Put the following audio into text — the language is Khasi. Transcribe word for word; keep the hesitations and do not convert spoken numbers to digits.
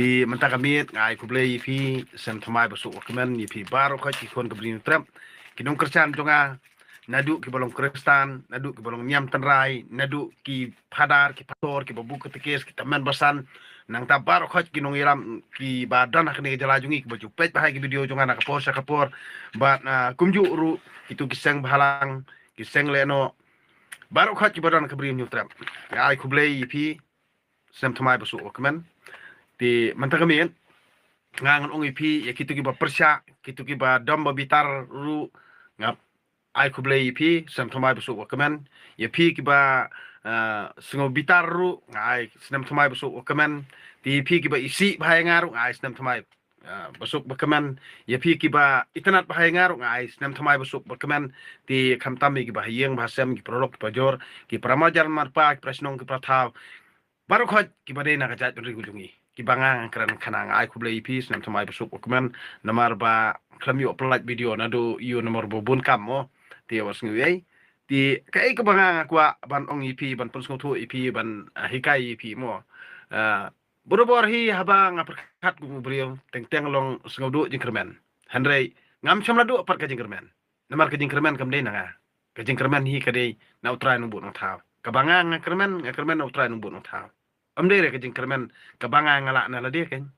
Mynta ka miet nga ai khublei ïa phi, snem thymmai ba suk ba kmen ïa phi baroh khoit ki khun ka Bri Hynñiewtrep, ki nongkyrshan jong nga, naduh kiba long Khristan, naduh kiba long niam tynrai, naduh ki phadar, ki pastor, kiba buh katekis, ki tymmen basan, nangta baroh khoit ki nongïalam kiba don ha kane ka jylla jong ngi, kiba ju peit bha ïa ki video jong nga na ka por sha ka por. Bad kumjuh ruh kito ki seng bhalang, ki seng lehnoh, baroh khoit kiba don ha ka Bri Hynñiewtrep, nga ai khublei ïa phi, snem thymmai ba suk ba kmen. Te mynta ka miet nga ngan ong ïa phi, ïa kito kiba pyrshah, kito kiba dom ba bitar ruh, nga ai khublei ïa phi, snem thymmai ba suk ba kmen. Ïa phi kiba sngew bitar ruh, nga ai snem thymmai ba suk ba kmen. Te ïa phi kiba isih bha ïa nga ruh, nga ai snem thymmai ba suk ba kmen. Ïa phi kiba itynnad bha ïa nga ruh, nga ai snem thymmai ba suk ba kmen. Te khamtam ïa kiba ha ïing ba ha sem, ki paralok ki parajor, ki para marjan marpa, ki para shnong ki para thaw, baroh khoit kiba dei na ka jaitbynriew jong ngi, kiba nga nga kren khana, nga ai khublei ïa phi, snem thymmai ba suk ba kmen. Namar ba khlem ïoh pyllait video naduh ïa u namar ba bun kam mo, te wat sngew ei. Te kaei kaba nga nga kwah ban ong ïa phi, ban pynsngewthuh ïa phi, ban hikai ïa phi mo, barabor hi haba nga pyrkhat kum u briew, teng teng long sngewduh jingkyrmen. Hynrei ngam shym la duh pat ka jingkyrmen. Namar ka jingkyrmen kam dei na nga. Ka jingkyrmen hi ka dei na U Trai Nongbuh Nongthaw. Kaba nga nga kyrmen, nga kyrmen na U Trai Nongbuh Nongthaw. Ym dei re ka jingkyrmen kaba nga nga lah na lade, kan.